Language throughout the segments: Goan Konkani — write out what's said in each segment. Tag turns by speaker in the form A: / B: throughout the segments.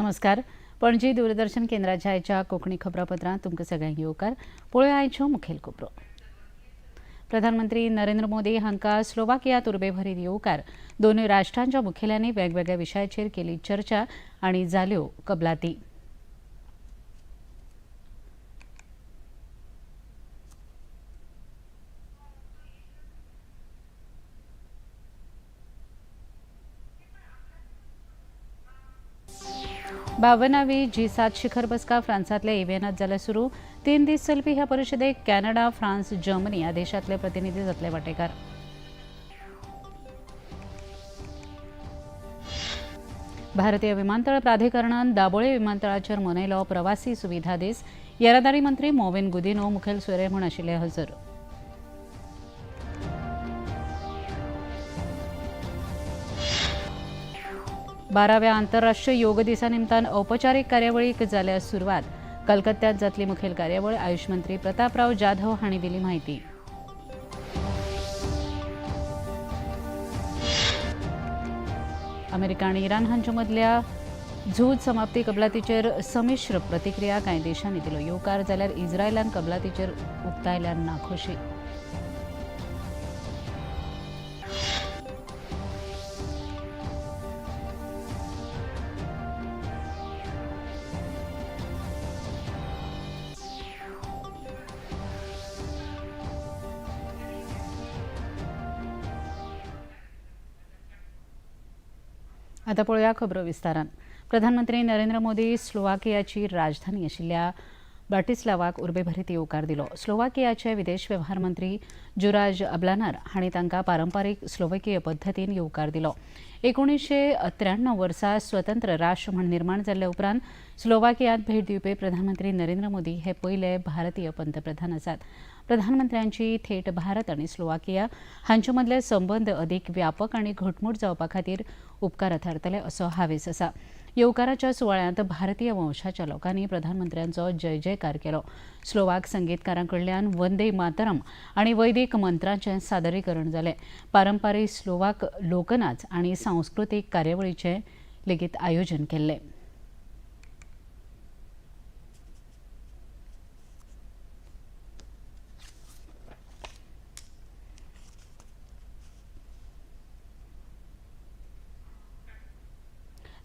A: नमस्कार. पणजी दूरदर्शन केंद्राच्या आयच्या कोंकणी खबरापत्रांत तुमकां सगळ्यांक येवकार. पळोवया आयच्यो मुखेल खबरो. प्रधानमंत्री नरेंद्र मोदी हांकां स्लोवाकियांत उर्बेभरीत येवकार. दोनूय राष्ट्रांच्या मुखेल्यांनी वेगवेगळ्या विशयाचेर केली चर्चा आनी जाल्यो कबलाती. 52वी जी7 शिखर बसका फ्रांसांतल्या एव्हियनात जाल्या सुरू. 3 दीस चलपी ह्या परिशदेक कॅनडा, फ्रांस, जर्मनी ह्या देशांतले प्रतिनिधी जातले वांटेकार. भारतीय विमानतळ प्राधिकरणान दाबोळे विमानतळाचेर मनयलो प्रवासी सुविधा दीस. येरादारी मंत्री मोविन गुदिनो मुखेल सोयरे म्हूण आशिल्ले हजर. 12व्या आंतरराष्ट्रीय योग दिसा निमतान औपचारीक कार्यावळीक जाल्या सुरवात. कलकत्त्यात जातली मुखेल कार्यावळ. आयुष मंत्री प्रतापराव जाधव हांणी दिली माहिती. अमेरिका आनी इराण हांचे मदल्या झूज समाप्ती कबलातीचेर संमिश्र प्रतिक्रिया. कांय देशांनी दिलो येवकार, जाल्यार इस्रायलान कबलातीचेर उक्तायल्या नाखोशी. आता पळोवया खबरो विस्तारान. प्रधानमंत्री नरेंद्र मोदी स्लोवाकियाची राजधानी आशिल्ल्या ब्राटिस्लावाक उर्बेभरीत येवकार दिलो. स्लोवाकियाचे विदेश व्यवहार मंत्री जुराज अब्लानार हांणी तांकां पारंपारीक स्लोवेकीय पद्दतीन येवकार दिलो. 1993 वर्सा स्वतंत्र राष्ट्र म्हूण निर्माण जाल्ल्या उपरांत स्लोवाकियांत भेट दिवपी प्रधानमंत्री नरेंद्र मोदी हे पयले भारतीय पंतप्रधान आसात. प्रधानमंत्र्यांची थेट भारत आनी स्लोवाकिया हांचे मदले संबंद अदीक व्यापक आनी घटमूट जावपा खातीर उपकार थारतले असो हावेस आसा. येवकाराच्या सुवाळ्यांत भारतीय वंशाच्या लोकांनी प्रधानमंत्र्यांचो जय जयकार केलो. स्लोवाक संगीतकारां कडल्यान वंदे मातरम आनी वैदीक मंत्रांचें सादरीकरण जालें. पारंपारीक स्लोवाक लोकनाच आनी सांस्कृतीक कार्यावळीचें लेगीत आयोजन केल्लें.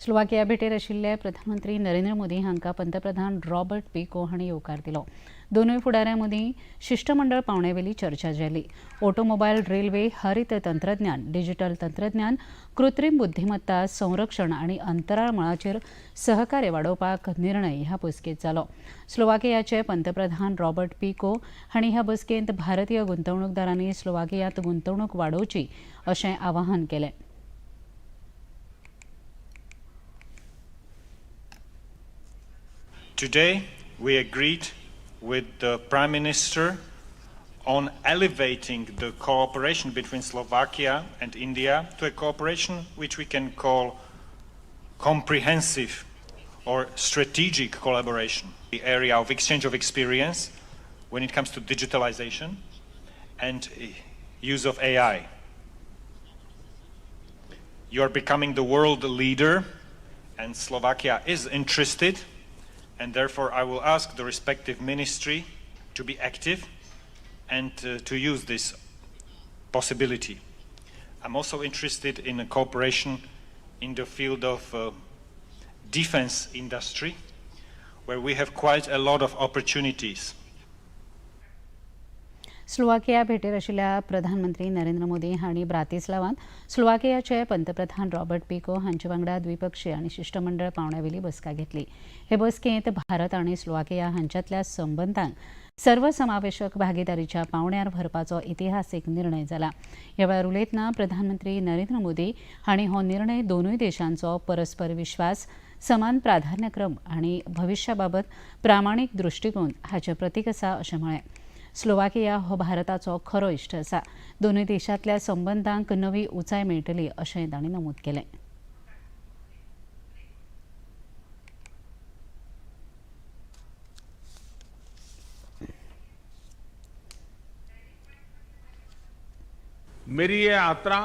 A: स्लोवाकिया भेटेर आशिल्ले प्रधानमंत्री नरेंद्र मोदी हांकां पंतप्रधान रॉबर्ट पिको हांणी येवकार दिलो. दोनूय फुडाऱ्यां मदीं शिश्टमंडळ पावण्यावेली चर्चा जाली. ऑटोमोबायल, रेल्वे, हरित तंत्रज्ञान, डिजिटल तंत्रज्ञान, कृत्रीम बुद्धिमत्ता, संरक्षण आनी अंतराळ मळाचेर सहकार्य वाडोवपाक निर्णय ह्या बसकेंत जालो. स्लोवाकियाचे पंतप्रधान रॉबर्ट पिको हांणी ह्या बसकेंत भारतीय गुंतवणूकदारांनी स्लोवाकियांत गुंतवणूक वाडोवची अशें आवाहन केलें.
B: Today, we agreed with the Prime Minister on elevating the cooperation between Slovakia and India to a cooperation which we can call comprehensive or strategic collaboration. The area of exchange of experience when it comes to digitalization and use of AI. You are becoming the world leader, and Slovakia is interested, and therefore I will ask the respective ministry to be active and to use this possibility. I'm also interested in a cooperation in the field of defense industry, where we have quite a lot of opportunities.
A: Slovakia भेटेर आशिल्ल्या प्रधानमंत्री नरेंद्र मोदी हांणी ब्रातिस्लावांत स्लोवाकियाचे पंतप्रधान रॉबर्ट पिको हांचे वांगडा द्विपक्षीय आनी शिश्टमंडळ पावण्यावेली बसका घेतली. हे बसकेंत भारत आनी स्लोवाकिया हांच्यांतल्या संबंदांक सर्वसमावेशक भागीदारीच्या पावण्यार व्हरपाचो इतिहासीक निर्णय जाला. ह्या वेळार उलयतना प्रधानमंत्री नरेंद्र मोदी हांणी हो निर्णय दोनूय देशांचो परस्पर विश्वास, समान प्राधान्यक्रम आनी भविश्याबाबत प्रामाणीक दृश्टिकोन हाचें प्रतीक आसा अशें म्हळें. स्लोवाकिया हो भारताचो खरो इश्ट आसा. दोनूय देशांतल्या संबंदांक नवी उंचाय मेळटली अशेंय तांणी नमूद केलें.
C: मेरी ये यात्रा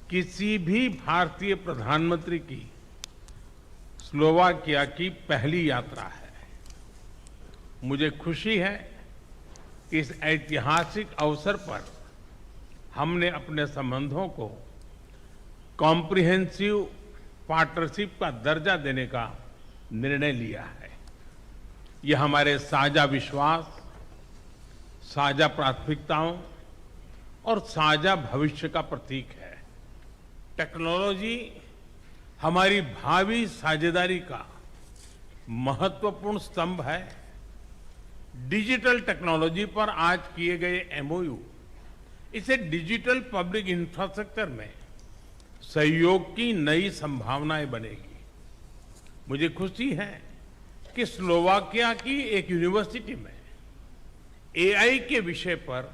C: किसी भी भारतीय प्रधानमंत्री की स्लोवाकिया की पहली यात्रा है। मुझे खुशी है कि इस ऐतिहासिक अवसर पर हमने अपने संबंधों को कॉम्प्रिहेंसिव पार्टनरशिप का दर्जा देने का निर्णय लिया है। यह हमारे साझा विश्वास, साझा प्राथमिकताओं और साझा भविष्य का प्रतीक है। टेक्नोलॉजी हमारी भावी साझेदारी का महत्वपूर्ण स्तंभ है। डिजिटल टेक्नोलॉजी पर आज किए गए एमओयू इसे डिजिटल पब्लिक इंफ्रास्ट्रक्चर में सहयोग की नई संभावनाएं बनेगी। मुझे खुशी है कि स्लोवाकिया की एक यूनिवर्सिटी में एआई के विषय पर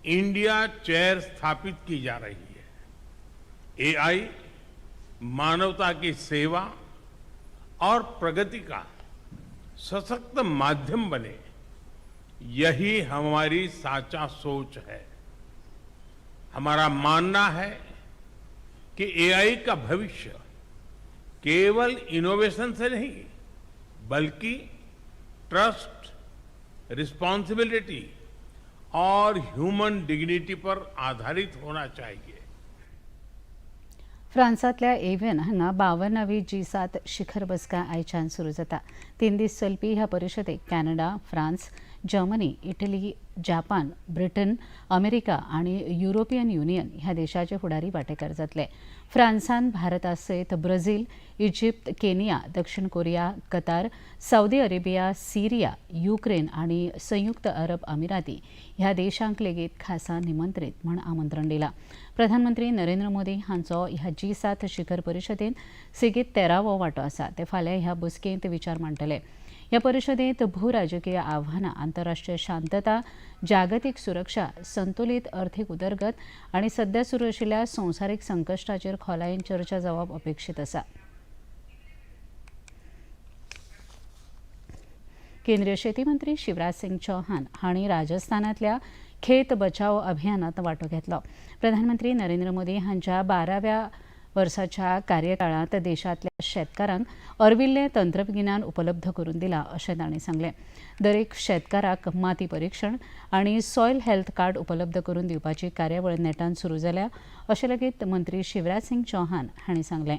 C: इंडिया चेयर स्थापित की जा रही है। एआई मानवता की सेवा और प्रगति का सशक्त माध्यम बने, यही हमारी साचा सोच है। हमारा मानना है कि एआई का भविष्य केवल इनोवेशन से नहीं, बल्कि ट्रस्ट, रिस्पॉन्सिबिलिटी और ह्यूमन डिग्निटी पर आधारित होना चाहिए।
A: फ्रांसांतल्या एव्हियन हांगा 52वी जी7 शिखर बसका आयच्यान सुरू जाता. 3 दीस चलपी ह्या परिशदेक Canada, France, Germany, Italy, Japan, Britain, America आनी युरोपियन युनियन ह्या देशाचे फुडारी वांटेकार जातले. फ्रांसान भारता सयत ब्राझील, इजिप्त, केनिया, दक्षिण Korea, Qatar, Saudi Arabia, Syria, Ukraine आनी संयुक्त अरब अमिराती ह्या देशांक लेगीत खासा निमंत्रीत म्हूण आमंत्रण दिलां. प्रधानमंत्री नरेंद्र मोदी हांचो ह्या जी7 शिखर परिशदेंत सेगीत 13वो वांटो आसा. ते फाल्यां ह्या बसकेंत विचार मांडटले. ह्या परिशदेंत भूराजकीय आव्हानां, आंतरराष्ट्रीय शांतता, जागतीक सुरक्षा, संतुलीत अर्थीक उदरगत आनी सध्या सुरू आशिल्ल्या संवसारीक संकश्टाचेर खोलायेन चर्चा जावप अपेक्षीत आसा. केंद्रीय शेती मंत्री शिवराज सिंग चौहान हांणी राजस्थानांतल्या खेत बचाव अभियानात वांटो घेतलो. प्रधानमंत्री नरेंद्र मोदी हांच्या 12व्या वर्साच्या कार्यकाळांत देशांतल्या शेतकारांक अर्विल्लें तंत्रगिन्यान उपलब्ध करून दिलां अशें तांणी सांगलें. दरेक शेतकाराक माती परिक्षण आनी सॉयल हेल्थ कार्ड उपलब्ध करून दिवपाची कार्यावळ नेटान सुरू जाल्या अशें लेगीत मंत्री शिवराज सिंग चौहान हांणी सांगलें.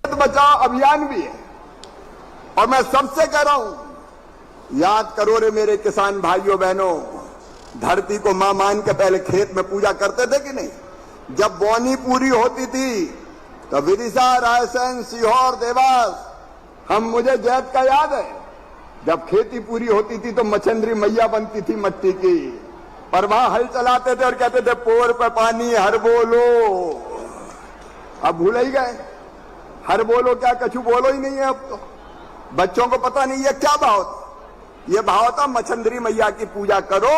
D: बचाव अभियान भी है और मैं सबसे कह रहा हूं, याद करो रे मेरे किसान भाइयों बहनों, धरती को मां मान के पहले खेत में पूजा करते थे कि नहीं? जब बोनी पूरी होती थी तो विदिशा, रायसेन, सीहोर, देवास, हम मुझे जैत का याद है, जब खेती पूरी होती थी तो मछंद्री मैया बनती थी मट्टी की, पर वहां हल चलाते थे और कहते थे पोर पे पानी हर बोलो। अब भूल ही गए, हर बोलो क्या, कछु बोलो ही नहीं है अब तो। बच्चों को पता नहीं है क्या भाव था। ये भाव था मछंद्री मैया की पूजा करो,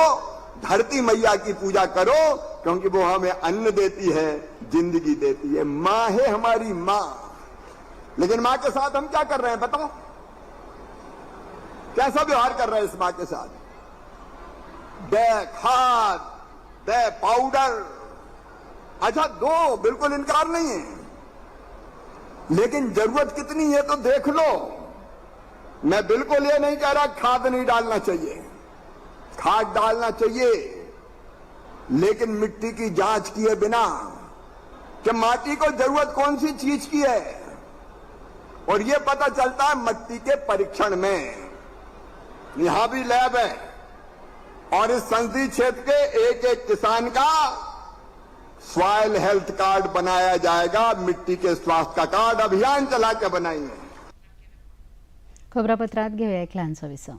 D: धरती मैया की पूजा करो, क्योंकि वो हमें अन्न देती है, जिंदगी देती है। मां है हमारी मां, लेकिन मां के साथ हम क्या कर रहे हैं बताओ? कैसा व्यवहार कर रहे हैं इस मां के साथ? दे खाद, दे पाउडर, अच्छा दो, बिल्कुल इनकार नहीं है, लेकिन जरूरत कितनी है तो देख लो। मैं बिल्कुल ये नहीं कह रहा खाद नहीं डालना चाहिए, खाद डालना चाहिए, लेकिन मिट्टी की जांच किए बिना कि माटी को जरूरत कौन सी चीज की है, और यह पता चलता है मिट्टी के परीक्षण में। यहां भी लैब है और इस संसदीय क्षेत्र के एक एक किसान का सॉइल हेल्थ कार्ड बनाया जाएगा, मिट्टी के स्वास्थ्य का कार्ड अभियान चला के बनाएंगे।
A: खबरापत्रात घेऊया एक ल्हानसो विसव.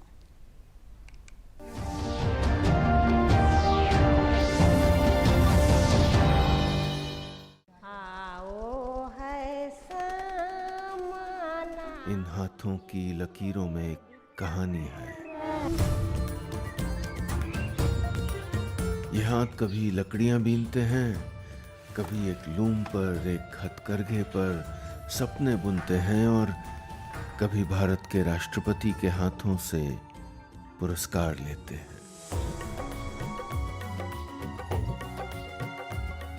E: इन हाथों की लकीरों में एक कहानी है। ये हाथ कभी लकड़ियां बीनते हैं, कभी एक लूम पर, एक हथकरघे पर सपने बुनते हैं और कभी भारत के राष्ट्रपति के हाथों से पुरस्कार लेते हैं।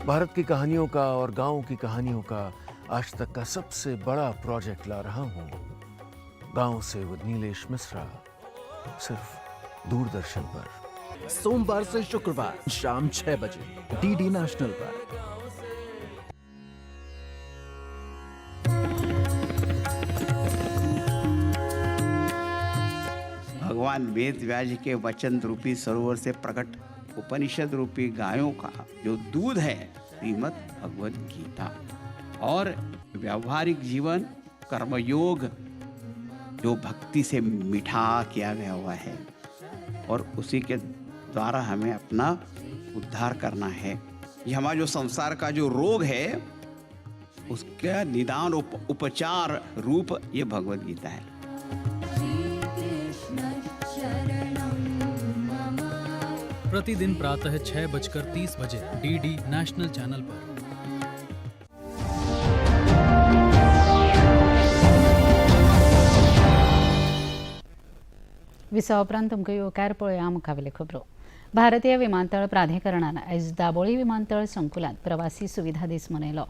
E: भारत की कहानियों का और गांवों की कहानियों का आज तक का सबसे बड़ा प्रोजेक्ट ला रहा हूं, गांव से विद नीलेश मिश्रा, सिर्फ दूरदर्शन पर।
F: सोमवार से शुक्रवार शाम 6 बजे डीडी नेशनल पर।
G: भगवान वेद व्यास के वचन रूपी सरोवर से प्रकट उपनिषद रूपी गायों का जो दूध है, श्रीमद् भगवद गीता, और व्यावहारिक जीवन कर्मयोग जो भक्ति से मीठा किया गया हुआ है, और उसी के द्वारा हमें अपना उद्धार करना है। ये हमारा जो संसार का जो रोग है उसका निदान उपचार रूप ये भगवद गीता है।
H: प्रतिदिन प्रातः 6:30 बजे डीडी नेशनल चैनल पर।
A: विसवा उपरांत तुमकां येवकार. पळोवया मुखावेल्यो खबरो. भारतीय विमानतळ प्राधिकरणान आयज दाबोळी विमानतळ संकुलांत प्रवासी सुविधा दीस मनयलो.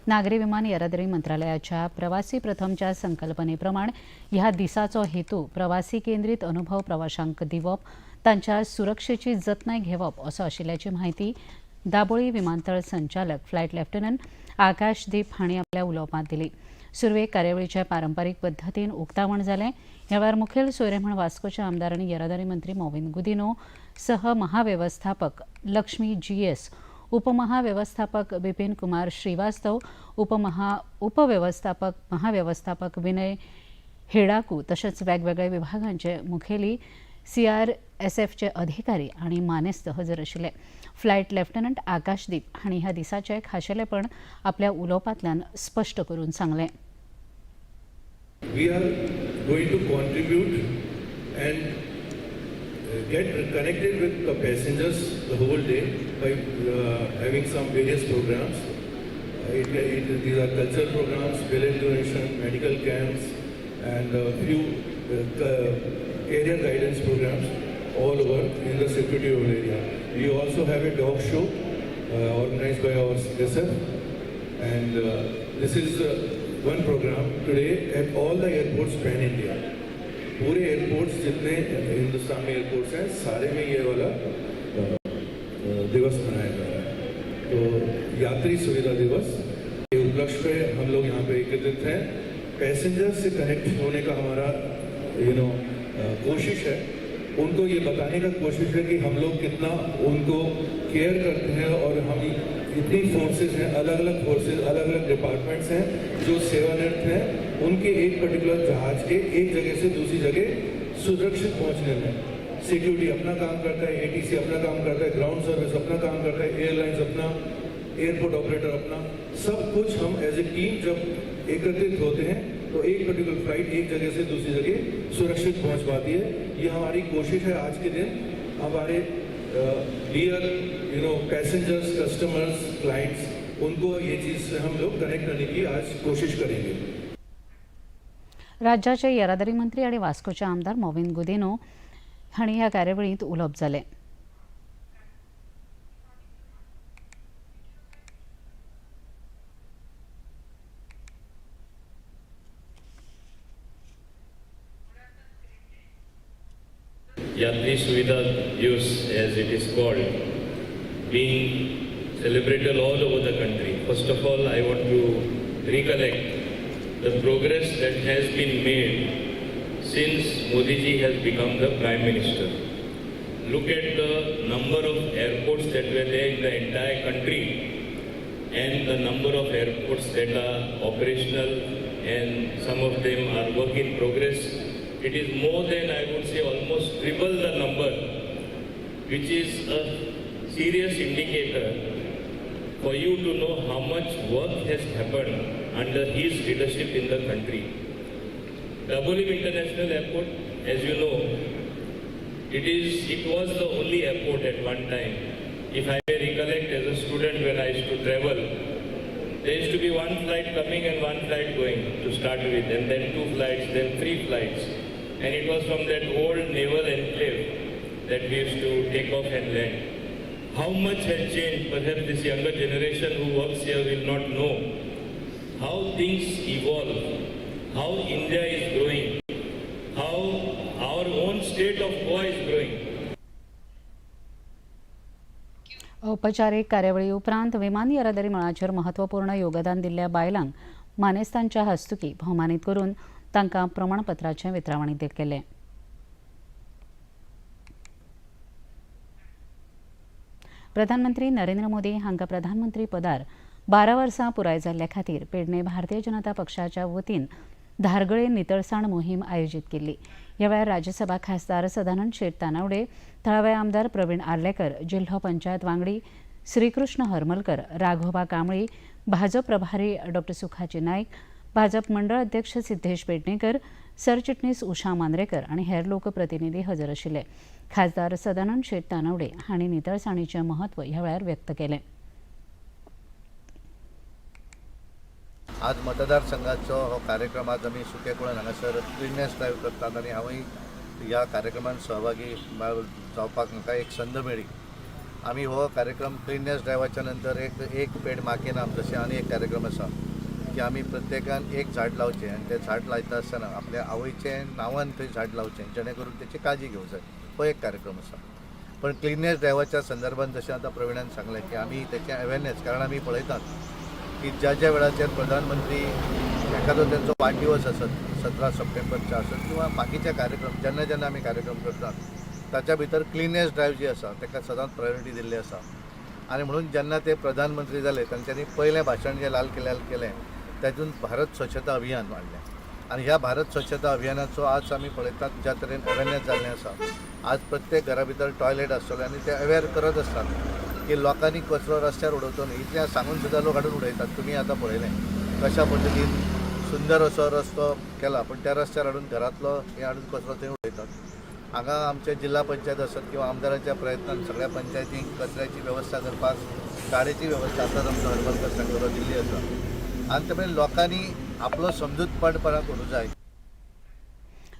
A: नागरी विमान येरादारी मंत्रालयाच्या प्रवासी प्रथमच्या संकल्पने प्रमाण ह्या दिसाचो हेतू प्रवासी केंद्रीत अनुभव प्रवाशांक दिवप, तांच्या सुरक्षेची जतनाय घेवप असो आशिल्ल्याची म्हायती दाबोळी विमानतळ संचालक फ्लायट लेफ्टनंट आकाशदीप हांणी आपल्या उलोवपांत दिली. सुरवेक कार्यावळीच्या पारंपारीक पद्दतीन उक्तावण जालें. ह्या वेळार मुखेल सोयरे म्हूण वास्कोचे आमदार आनी येरादारी मंत्री मॉविन गुदिनो सह महावेवस्थापक लक्ष्मी जी एस, उपमहावेवस्थापक बिपिन कुमार श्रीवास्तव, उपवेवस्थापक महावेवस्थापक विनय हेडाकू तशेंच वेगवेगळ्या विभागांचे मुखेली, सीआरएसएफचे अधिकारी आनी मानेस्त हजर आशिल्ले. फ्लायट लेफ्टनंट आकाशदीप हांणी ह्या दिसाचें खाशेलेपण आपल्या उलोवपांतल्यान स्पश्ट करून सांगलें.
I: We are going to contribute and get connected with the passengers the whole day by having some various programs. These are cultural programs, village donation, medical camps, and a few career guidance programs all over in the security area. We also have a dog show organized by our SF, and this is one program today at all the airports pan India. पूरे एयरपोर्ट्स, जितने हिंदुस्तान में एयरपोर्ट्स हैं, सारे में ये वाला दिवस मनाया जा रहा है। तो यात्री सुविधा दिवस के उपलक्ष्य पे हम लोग यहाँ पे एकत्रित हैं। पैसेंजर से कनेक्ट होने का हमारा you know कोशिश है, उनको ये बताने का कोशिश है कि हम लोग कितना उनको केयर करते हैं और हम इतनी फोर्सेस हैं, अलग अलग फोर्सेस, अलग अलग डिपार्टमेंट्स हैं जो सेवानिरत हैं, उनके एक पर्टिकुलर जहाज के एक जगह से दूसरी जगह सुरक्षित पहुंचने में। सिक्योरिटी अपना काम करता है, एटीसी अपना काम करता है, ग्राउंड सर्विस अपना काम करता है, एयरलाइंस अपना, एयरपोर्ट ऑपरेटर अपना, सब कुछ हम एज ए टीम जब एकत्रित होते हैं तो एक पर्टिकुलर फ्लाइट एक जगह से दूसरी जगह सुरक्षित पहुंच पाती है। ये हमारी कोशिश है। आज के दिन हमारे dear passengers, customers, clients, उनको ये चीज़ से हम लोग कनेक्ट करने की आज कोशिश करेंगे।
A: राज्याचे येरादारी मंत्री आनी वास्कोचे आमदार मॉविन गुदिनो हांणी ह्या कार्यावळींत उलोवप जालें.
J: Yatri Suvidha Divas, as it is called, being celebrated all over the country. First of all, I want to recollect the progress that has been made since Modi ji has become the Prime Minister. Look at the number of airports that were there in the entire country and the number of airports that are operational, and some of them are work in progress. It is more than, I would say, almost triple the number, which is a serious indicator for you to know how much work has happened under his leadership in the country. Dabolim International Airport, as you know, it was the only airport at one time. If I may recollect, as a student when I used to travel, there used to be one flight coming and one flight going to start with, and then two flights, then three flights. And it was from that old naval enclave that we used to take off and land. How much has changed, perhaps this younger generation who works here will not know how things evolve, how India is growing, how our own state of Goa is growing.
A: औपचारीक कार्यावळी उपरांत विमान येरादारी मळाचेर म्हत्वपूर्ण योगदान दिल्ल्या बायलांक मानेस्तांच्या हस्तुकी भोवमानीत करून तांकां प्रमाणपत्राचें वितरावणी केलें. प्रधानमंत्री नरेंद्र मोदी हांकां प्रधानमंत्री पदार 12 वर्सां पुराय जाल्ल्या खातीर पेडणे भारतीय जनता पक्षाच्या वतीन धारगळे नितळसाण मोहीम आयोजीत केल्ली. ह्या वेळार राज्यसभा खासदार सदानंद शेट तानावडे, थळावे आमदार प्रवीण आर्लेकर, जिल्हो पंचायत वांगडी श्रीकृष्ण हरमलकर, राघोबा कांबळी, भाजप प्रभारी डॉ सुखाजी नाईक, भाजप मंडळ अध्यक्ष सिद्धेश पेडणेकर, सरचिटणीस उषा मांद्रेकर आनी हेर लोकप्रतिनिधी हजर आशिल्ले. खासदार सदानंद शेट तानावडे हांणी नितळसाणीचें म्हत्व ह्या वेळार व्यक्त केलें.
K: आज मतदारसंघाचो हो कार्यक्रम आज आमी सुकेकुळण हांगासर क्लिननेस ड्रायव्ह करतात आनी हांवूय ह्या कार्यक्रमात सहभागी जावपाक म्हाका एक संद मेळ्ळी. आमी हो कार्यक्रम क्लिननेस ड्रायव्हाच्या नंतर एक पेड माके नाम जशें आनी एक कार्यक्रम आसा की आमी प्रत्येकान एक झाड लावचें आनी तें झाड लायता आसतना आपल्या आवयचें नांवान थंय झाड लावचें जेणे करून तेची काळजी घेवंक जाय. हो एक कार्यक्रम आसा. पण क्लिननेस ड्रायव्हाच्या संदर्भात जशें आतां प्रवीणान सांगलें की आमी तेचें अवेरनेस, कारण आमी पळयतात की ज्या ज्या वेळाचेर प्रधानमंत्री एखादो तेंचो वाडदिवस आसत, 17 सप्टेंबरचे आसत किंवा बाकीचे कार्यक्रम जेन्ना जेन्ना आमी कार्यक्रम करतात ताच्या भितर क्लिननेस ड्रायव्ह जी आसा ताका सदांच प्रायोरिटी दिल्ली आसा. आनी म्हणून जेन्ना ते प्रधानमंत्री जाले तांच्यांनी पयलें भाशण जें लाल किल्ल्यार केलें तातूंत भारत स्वच्छता अभियान वाडलें आनी ह्या भारत स्वच्छता अभियानाचो आज आमी पळयतात ज्या तरेन अवेरनेस जाल्लें आसा. आज प्रत्येक घरा भितर टॉयलेट आसतलें आनी ते अवेर करत आसतात की लोकांनी कचरो रस्त्यार उडोवचो न्हय. इतलें सांगून सुद्दां लोक हाडून उडयतात. तुमी आतां पळयलें कशा पद्दतीन सुंदर असो रस्तो केला पण त्या रस्त्यार हाडून घरांतलो हे हाडून कचरो थंय उडयतात. हांगा आमचे जिल्हा पंचायत आसत किंवा आमदाराच्या प्रयत्नान सगळ्या पंचायतींक कचऱ्याची वेवस्था करपाक गाडयेची वेवस्था आतांच आमचो हरमलकर सांगलो दिल्ली आसा आनी ते लोकांनी आपलो समजूतपणपणा करूंक जाय.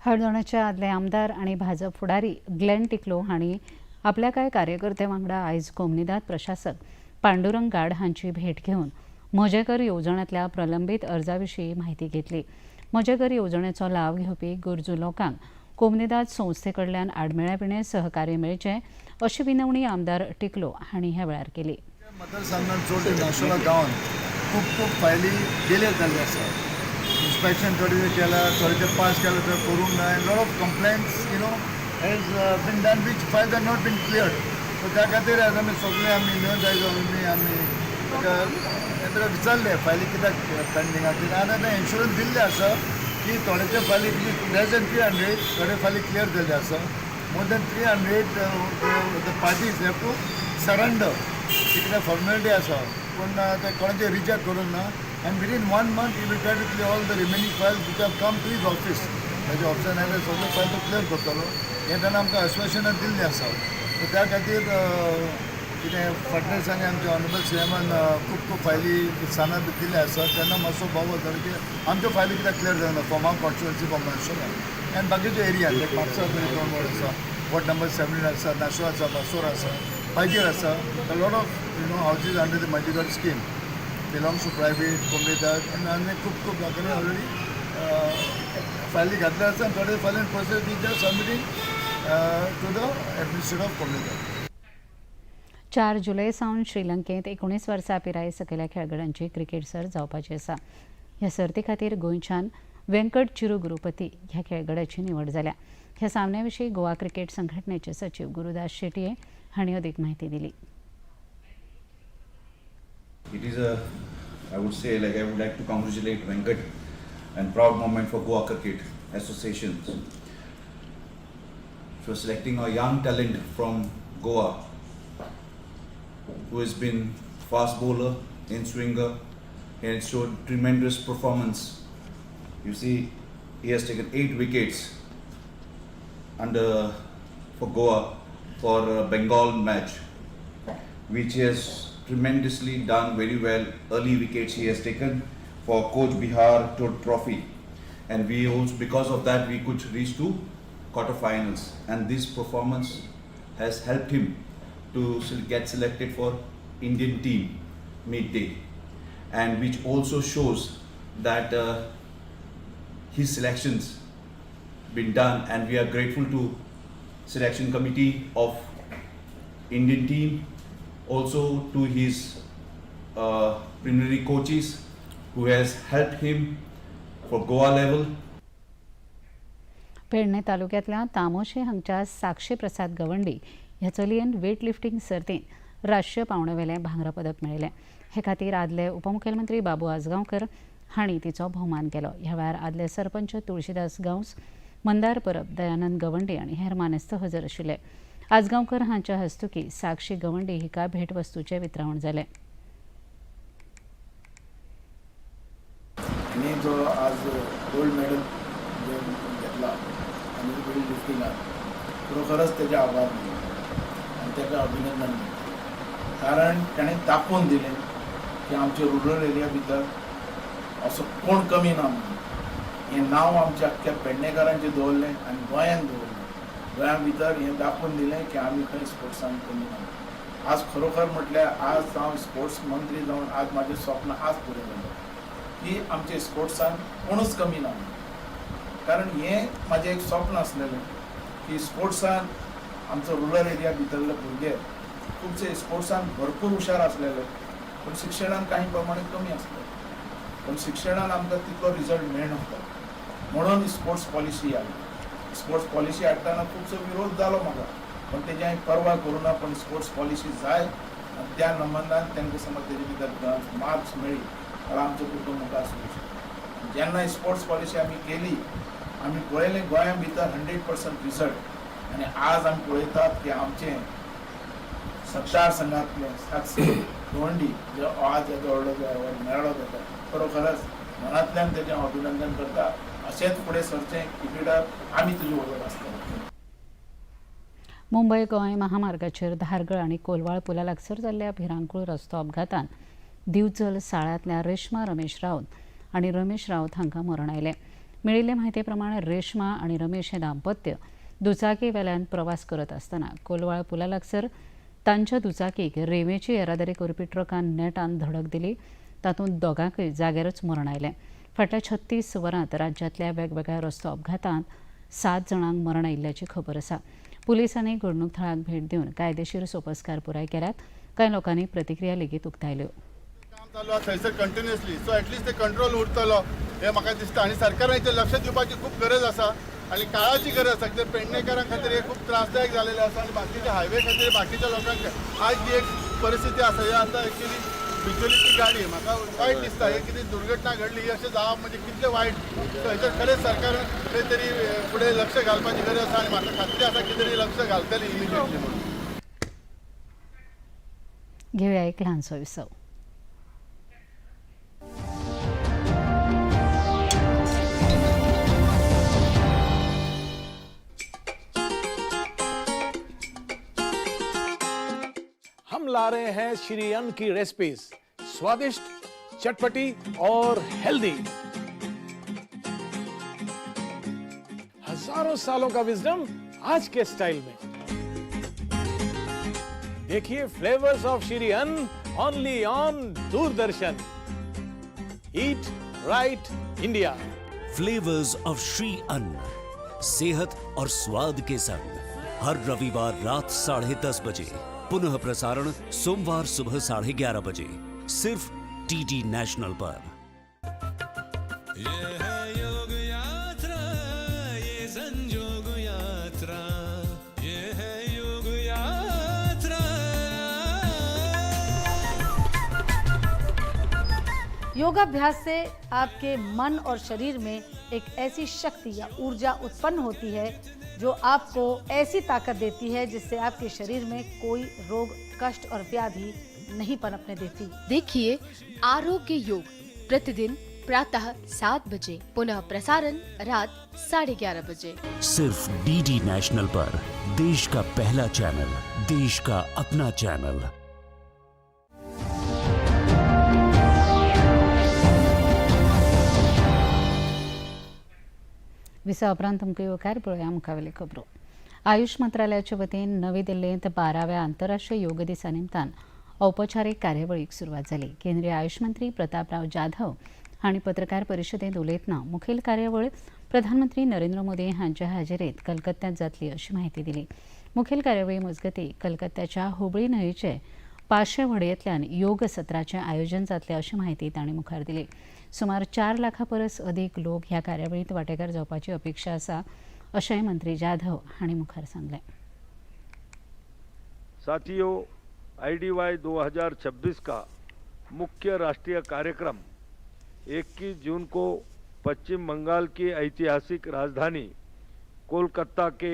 A: हळदोण्याचे आदले आमदार आनी भाजप फुडारी ग्लेन टिकलो हांणी आपल्या कांय कार्यकर्ते वांगडा आयज कोमनिदाद प्रशासक पांडुरंग गाड हांची भेट घेवन म्हजेकर येवजणांतल्या प्रलंबीत अर्जा विशीं म्हायती घेतली. म्हजेकर येवजणेचो लाव घेवपी गरजू लोकांक कोमनिदाद संस्थे कडल्यान आडमेळ्या सहकार्य मेळचें अशी विनवणी आमदार टिकलो हांणी ह्या वेळार केली.
L: मतदारसंघात चडशे नाशोला गांवांत खूब खूब फायली डिले जाल्ली आसा. इन्स्पेक्शन थोडे केला, थोडे ते पास केला, थोडे करूंक ना. Lot of complaints you know has been done which files are not been cleared. So त्या खातीर आज आमी सगळे आमी मेळून जायचो आमी आमी ताका विचारले फायली कित्याक पेंडींग आसा कितें. आनी आतां इन्शुरन्स दिल्लें आसा की थोड्याचे फायली लेस देन 300 थोडे फायली क्लियर जाल्ले आसा. More than 300 the parties have to surrender. कितें फॉर्मेलिटी आसा पूण ते कोणाचे रिजेक्ट करूंक ना. And within 1 month he will try to clear all the remaining files which have come to his office. ताजे ऑफिसान आयले सगळे फायल तो क्लियर करतलो हें ताणें आमकां आश्वासनां दिल्लीं आसा. सो त्या खातीर कितें फाटल्या दिसांनी आमच्या ऑनरेबल सी एमान खूब खूब फायली साना दिल्ली आसा तेन्ना मातसो बोवाळ जालो की आमच्यो फायली कित्याक क्लियर जायना फॉर्म हांव कॉन्स्टिट्युएन्सी फॉर्म नाशोला आनी बाकीचे एरिया लायक म्हापसा दोन वॉर्ड आसा, वॉर्ड नंबर 17 आसा, नाशोला आसा, बासोर आसा, पायजीर आसा. A lot of you know houses under the Mhaje Ghar scheme belongs to private Comunidade आनी आनी खूब खूब लोकांनी ऑलरेडी फायली घातले आसा आनी थोडे फायलीन process is submitting to the administrator of Comunidade.
A: 4 जुलय सावन श्रीलंकेंत 19 वर्सां पिराये सकयल्या खेळगड्यांची क्रिकेट सर्त जावपाची आसा. ह्या सर्ती खातीर गोंयच्यान व्यंकट चिरू गुरुपती ह्या खेळगड्याची निवड जाल्या. ह्या सामन्या विशीं गोवा क्रिकेट संघटनेचे सचीव गुरुदास शेटये हांणी अदीक म्हायती दिली.
M: It is a, I would say, like I would like to congratulate Venkat and proud moment for Goa Cricket Association for selecting a young talent from Goa who has been fast bowler, in swinger, and showed tremendous performance. You see, he has taken 8 wickets under for Goa for a Bengal match, which he has tremendously done very well. Early wickets he has taken for Coach Bihar Trophy, and we also, because of that, we could reach to quarterfinals, and this performance has helped him to get selected for Indian team midday, and which also shows that his selections been done, and we are grateful to selection committee of Indian team, also to his preliminary coaches who has helped him for Goa level.
A: Pedne तालुक्यांतल्या तामोशे हांगच्या साक्षी प्रसाद गवंडी ह्या चलयेन वेट लिफ्टींग सर्तींत राष्ट्रीय पांवड्यावेलें भांगरा पदक मेळयलें. हे खातीर आदले उपमुख्यमंत्री बाबू आजगांवकर हांणी तिचो भोवमान केलो. ह्या वेळार आदले सरपंच तुळशीदास गांवस, मंदार परब, दयानंद गवंडी आनी हेर मानेस्त हजर आशिल्ले. आजगांवकर हांच्या हस्तुकी साक्षी गवंडी हिका भेटवस्तूचें वितरावण जालें.
N: तिणें जो आज गोल्ड मेडल घेतला आनी वेट लिफ्टिंगाक, खरोखरच तेजे आभार मानता आनी ताका अभिनंदन मानता, कारण ताणें दाखोवन दिलें की आमच्या रुरल एरिया भितर असो कोण कमी ना म्हणून. हें नांव आमच्या आख्ख्या पेडणेकारांचें दवरलें आनी गोंयान दवरलें. गोंया भितर हें दाखोवन दिलें की आमी खंय स्पोर्ट्सान कमी ना. आज खरोखर म्हटल्यार आज हांव स्पोर्ट्स मंत्री जावन आज म्हाजें स्वप्न आज पुरें जालें की आमचे स्पोर्ट्सान कोणूच कमी ना. कारण हें म्हाजें एक स्वप्न आसलेलें की स्पोर्ट्सान आमचो रुरल एरिया भितरले भुरगे खुबशे स्पोर्ट्सान भरपूर हुशार आसलेले, पूण शिक्षणान काही प्रमाणे कमी आसले, पूण शिक्षणान आमकां तितलो रिजल्ट मेळनासलो, म्हणून स्पोर्ट्स पॉलिसी आयली. स्पोर्ट्स पॉलिसी हाडटना खुबसो विरोध जालो म्हाका, पण तेजी हांवें पर्वा करूं ना, पण स्पोर्ट्स पॉलिसी जाय आनी त्या संबंदान तांकां समज तेजे भितर मार्क्स मेळ्ळी जाल्यार आमचो भुरगो मुखार सरूंक शकता. जेन्ना स्पोर्ट्स पॉलिसी आमी केली, आमी पळयलें गोंया भितर 100% रिजल्ट, आनी आज आमी पळयतात की आमचें मतदारसंघातलें साक्षी गवंडी जो आज येदो व्हडलो जो अवॉर्ड मेळ्ळो ताका, खरोखरच मनांतल्यान तेजें हांव अभिनंदन करता. अशेंच फुडें सरचें, क्रिकेटर आमी तुजे बरोबर आसतले.
A: मुंबय गोंय महामार्गाचेर धारगळ आनी कोलवाळ पुला लागसर जाल्ल्या भिरांकूळ रस्तो अपघातान दिवचल साळ्यांतल्या रेश्मा रमेश राऊत आनी रमेश राऊत हांकां मरण आयलें. मेळिल्ले म्हायती प्रमाण रेश्मा आनी रमेश हे दाम्पत्य दुचाकी वेल्यान प्रवास करत आसतना कोलवाळ पुला लागसर तांच्या दुचाकीक रेंवेची येरादारी करपी ट्रकान नेटान धडक दिली. तातूंत दोगांकय जाग्यारच मरण आयलें. फाटल्या 36 वरांत राज्यांतल्या वेगवेगळ्या रस्तो अपघातांत 7 जाणांक मरण आयिल्ल्याची खबर आसा. पुलिसांनी घडणूक थळाक भेट दिवन कायदेशीर सोपस्कार पुराय केल्यात. कांय लोकांनी प्रतिक्रिया लेगीत उक्तायल्यो.
O: काम चालू आसा थंयसर कंटिन्युअसली, सो एटलिस्ट ते कंट्रोल उरतलो हें म्हाका दिसता आनी सरकारान हेचेर लक्ष दिवपाची खूब गरज आसा आनी काळाची गरज आसा. कित्याक पेडणेकारां खातीर हे खूब त्रासदायक जालेलें आसा आनी बाकीच्या हायवे खातीर बाकीच्या लोकांक आज जी एक परिस्थिती आसा, ही आतां एक्चुअली बिचोलीची गाडी म्हाका वायट दिसता. हे कितें दुर्घटना घडली ही अशें जावप म्हणजे कितलें वायट. सो हेचेर खरेंच सरकारान खंय तरी फुडें लक्ष घालपाची गरज आसा आनी म्हाका खात्री आसा कितें तरी लक्ष घालतली इमिजिएटली म्हणून.
A: घेऊया एक ल्हानसो विसव.
P: हम ला रहे हैं श्री अन्न की रेसिपीज, स्वादिष्ट, चटपटी और हेल्दी। हजारों सालों का विजडम आज के स्टाइल में। देखिए flavours of Shri Anna only on Doordarshan. Eat right India.
Q: Flavours of Shri Anna, सेहत और स्वाद के संग, हर रविवार रात 10:30 बजे, पुनः प्रसारण सोमवार सुबह 11:30 बजे, सिर्फ डीडी नेशनल पर।
R: ये है योग यात्रा, ये संजोग यात्रा, ये है योग यात्रा।
S: योगाभ्यास से आपके मन और शरीर में एक ऐसी शक्ति या ऊर्जा उत्पन्न होती है जो आपको ऐसी ताकत देती है जिससे आपके शरीर में कोई रोग, कष्ट और व्याधि नहीं पनपने देती।
T: देखिए आरोग्य योग प्रतिदिन प्रातः 7 बजे, पुनः प्रसारण रात 11:30 बजे,
Q: सिर्फ डीडी नेशनल पर। देश का पहला चैनल, देश का अपना चैनल।
A: विसा उपरांत तुमकां येवकार. पळोवया मुखावेली खबरो. आयुष मंत्रालयाचे वतीन नवी दिल्लींत 12व्या आंतरराष्ट्रीय योग दिसा निमतान औपचारीक कार्यावळीक सुरवात जाली. केंद्रीय आयुष मंत्री प्रतापराव जाधव हांणी पत्रकार परिशदेंत उलयतना मुखेल कार्यावळ प्रधानमंत्री नरेंद्र मोदी हांच्या हाजेरेंत कलकत्त्यांत जातली अशी म्हायती दिली. मुखेल कार्यावळी मजगतीं कलकत्त्याच्या हुबळी न्हंयेचे 500 व्हडयेंतल्यान योग सत्राचें आयोजन जातलें अशी म्हायती तांणी मुखार दिली. सुमार 4 लाखां परस अदीक लोक ह्या कार्यावळींत वांटेकार जावपाची अपेक्षा आसा अशेंय मंत्री जाधव हांणी मुखार सांगलें.
U: साथियों, IDY 2026 का मुख्य राष्ट्रीय कार्यक्रम 21 जून को पश्चिम बंगाल की ऐतिहासिक राजधानी कोलकाता के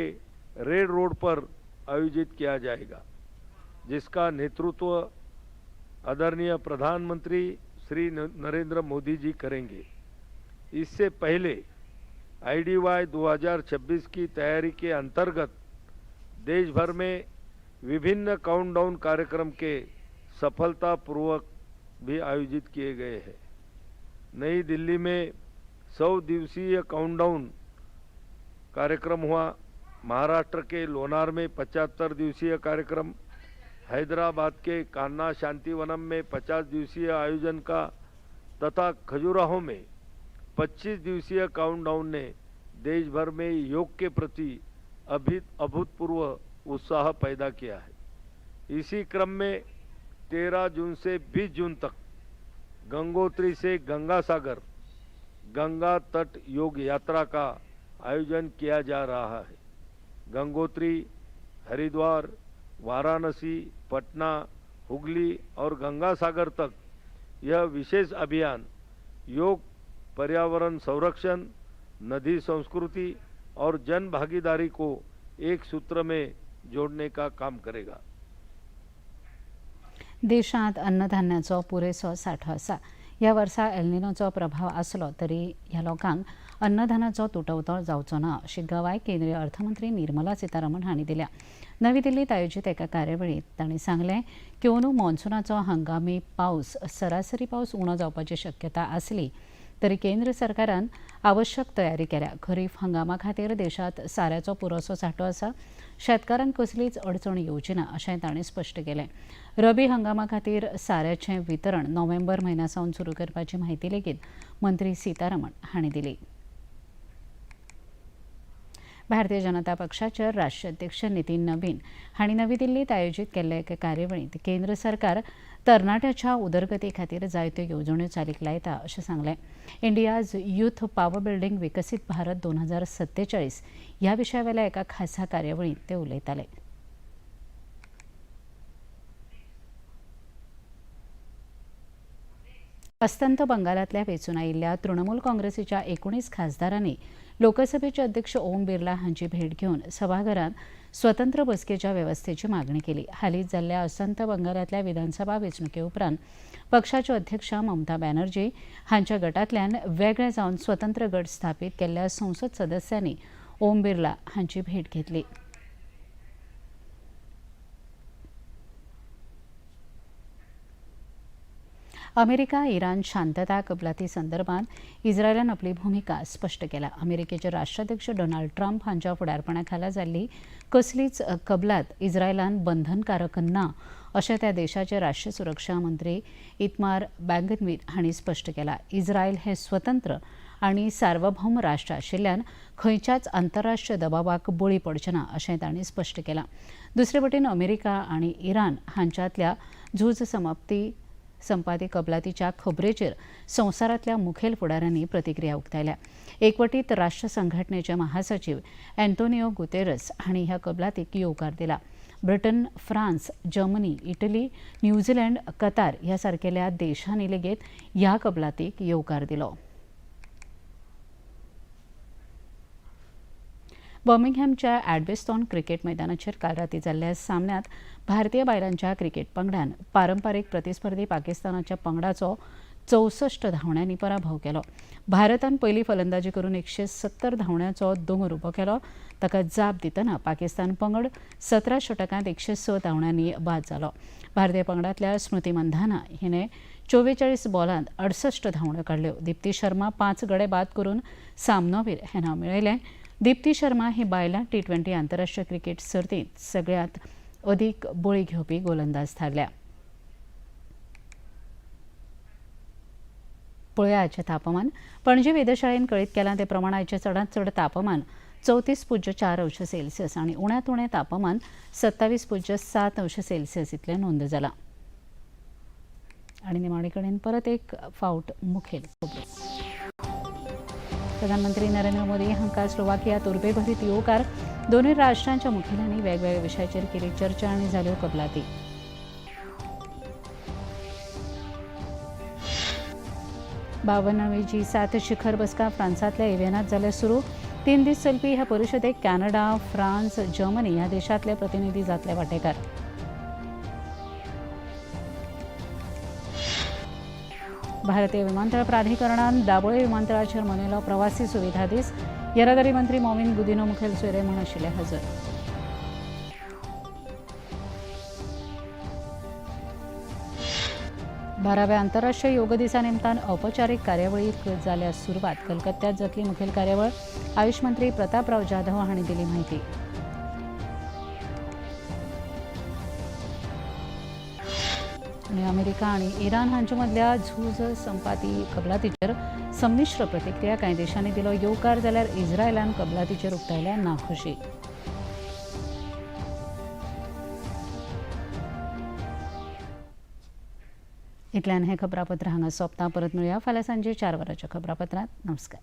U: रेड रोड पर आयोजित किया जाएगा, जिसका नेतृत्व आदरणीय प्रधानमंत्री श्री नरेंद्र मोदी जी करेंगे। इससे पहले IDY 2026 की तैयारी के अंतर्गत देश भर में विभिन्न काउंटडाउन कार्यक्रम के सफलतापूर्वक भी आयोजित किए गए हैं। नई दिल्ली में 100 दिवसीय काउंटडाउन कार्यक्रम हुआ। महाराष्ट्र के लोनार में 75 दिवसीय कार्यक्रम, हैदराबाद के कान्हा शांतिवनम में 50 दिवसीय आयोजन का तथा खजुराहो में 25 दिवसीय काउंटडाउन ने देश भर में योग के प्रति अभूतपूर्व उत्साह पैदा किया है। इसी क्रम में 13 जून से 20 जून तक गंगोत्री से गंगा सागर गंगा तट योग यात्रा का आयोजन किया जा रहा है। गंगोत्री, हरिद्वार, वाराणसी, पटना, हुगली और गंगा सागर तक यह विशेष अभियान योग, पर्यावरण संरक्षण, नदी संस्कृति और जन भागीदारी को एक सूत्र में जोड़ने का काम करेगा।
A: देशांत अन्नधान्याचो पुरेसो सांठो आसा. ह्या वर्सा एलनिनोचो प्रभाव आसलो तरी ह्या लोकांक अन्नधानाचो तुटवतो जावचो ना अशी गवाय केंद्रीय अर्थमंत्री निर्मला सीतारामन हांणी दिल्या. नवी दिल्लीत आयोजीत एका कार्यावळींत तांणी सांगलें की अंदू मॉन्सुनाचो हंगामी पावस सरासरी पावस उणो जावपाची शक्यता आसली तरी केंद्र सरकारान आवश्यक तयारी केल्या. खरीफ हंगामा खातीर देशांत साऱ्याचो पुरोसो सांठो आसा. शेतकारांक कसलीच अडचण येवची ना अशें तांणी स्पश्ट केलें. रबी हंगामा खातीर साऱ्याचें वितरण नोव्हेंबर म्हयन्या सावन सुरू करपाची म्हायती लेगीत मंत्री सीतारामन हांणी दिली. भारतीय जनता पक्षाचे राष्ट्रीय अध्यक्ष नितीन नवीन हांणी नवी दिल्लीत आयोजीत केल्ले एके कार्यावळींत केंद्र सरकार तरणाट्याच्या उदरगती खातीर जायत्यो येवजण्यो चालीक लायता अशें सांगलें. इंडियाज यूथ पावर बिल्डींग विकसीत भारत 2047 ह्या विशयावेल्या एका खासा कार्यावळींत ते उलयताले. अस्तंत बंगालांतल्या वेंचून आयिल्ल्या तृणमूल काँग्रेसीच्या 19 खासदारांनी लोकसभेचे अध्यक्ष ओम बिर्ला हांची भेट घेवन सभाघरांत स्वतंत्र बसकेच्या वेवस्थेची मागणी केली. हालींच जाल्ल्या अस्तंत बंगालांतल्या विधानसभा वेंचणुके उपरांत पक्षाच्यो अध्यक्ष ममता बॅनर्जी हांच्या गटांतल्यान वेगळे जावन स्वतंत्र गट स्थापीत केल्ल्या संसद सदस्यांनी ओम बिर्ला हांची भेट घेतली. अमेरिका इराण शांतता कबलाती संदर्भात इस्रायलान आपली भूमिका स्पश्ट केल्या. अमेरिकेचे राष्ट्राध्यक्ष डोनाल्ड ट्रम्प हांच्या फुडारपणा खाला जाल्ली कसलीच कबलात इस्रायलान बंधनकारक ना अशें त्या देशाचे राष्ट्रीय सुरक्षा मंत्री इतमार बँगनवीर हांणी स्पश्ट केला. इस्रायल हे स्वतंत्र आनी सार्वभौम राष्ट्र आशिल्ल्यान खंयच्याच आंतरराष्ट्रीय दबावाक बळी पडचें ना अशें तांणी स्पश्ट केलां. दुसरे वटेन अमेरिका आनी इराण हांच्यांतल्या झूज समाप्ती संपादी कबलातीच्या खबरेचेर संवसारांतल्या मुखेल फुडाऱ्यांनी प्रतिक्रिया उक्तायल्या. एकवटीत राष्ट्र संघटनेचे महासचिव अँटोनियो गुतेरस हांणी ह्या कबलातीक येवकार दिला. Britain, France, Germany, Italy, New Zealand, Qatar ह्या सारकेल्या देशांनी लेगीत ह्या कबलातीक येवकार दिलो. बर्मिंगहॅमच्या ॲडबेस्टॉन क्रिकेट मैदानाचेर काल राती जाल्ल्या सामन्यांत भारतीय बायलांच्या क्रिकेट पंगडान पारंपारीक प्रतिस्पर्धी पाकिस्तानाच्या पंगडाचो 64 धांवड्यांनी पराभव केलो. भारतान पयली फलंदाजी करून 170 धांवड्यांचो दोंगर उबो केलो. ताका जाप दितना पाकिस्तान पंगड 17 षटकांत 106 धांवड्यांनी बाद जालो. भारतीय पंगडांतल्या स्मृती मंधाना हिणें 44 बॉलांत 68 धांवड्यो काडल्यो. दीप्ती शर्मा 5 गडे बाद करून सामनोवीर हें नांव मेळयलें. दीप्ती शर्मा ही बायलां T20 आंतरराष्ट्रीय क्रिकेट सर्तींत सगळ्यांत अदीक बळी घेवपी गोलंदाज थारल्या. पळोवया आयचें तापमान. पणजी वेधशाळेन कळीत केलां ते प्रमाण आयचें चडांत चड तापमान 34.4 अंश सेल्सियस आनी उण्यांत उणें तापमान 27.7 अंश सेल्सियस इतलें नोंद जालां. आनी निमाणे कडेन परत एक फावट मुखेल खबरो. प्रधानमंत्री नरेंद्र मोदी हांकां स्लोवाकियांत उर्बेभरीत येवकार. दोनूय राष्ट्रांच्या मुखेल्यांनी वेगवेगळ्या विशयाचेर केली चर्चा आनी जाल्यो कबलाती. 52वी G7 शिखर बसका फ्रांसांतल्या एव्हियनांत जाल्या सुरू. 3 दीस चलपी ह्या परिशदेक कॅनडा, फ्रांस, जर्मनी ह्या देशांतले प्रतिनिधी जातले वांटेकार. भारतीय विमानतळ प्राधिकरणान दाबोळे विमानतळाचेर मनयलो प्रवासी सुविधा दीस. येरादारी मंत्री मॉविन गुदिनो मुखेल सोयरे म्हूण आशिल्ले हजर. बाराव्या आंतरराष्ट्रीय योग दिसा निमतान औपचारीक कार्यावळीक जाल्या सुरवात. कलकत्त्यात जातली मुखेल कार्यावळ. आयुष मंत्री प्रतापराव जाधव हांणी दिली माहिती. आनी अमेरिका आनी इराण हांचे मदल्या झूज संपाती कबलातीचेर संमिश्र प्रतिक्रिया. कांय देशांनी दिलो येवकार जाल्यार इस्रायलान कबलातीचेर उक्तायल्या नाखुशी. इतल्यान हें खबरापत्र हांगा सोंपता. परत मेळुया फाल्यां सांजे 4 वरांच्या खबरापत्रांत. नमस्कार.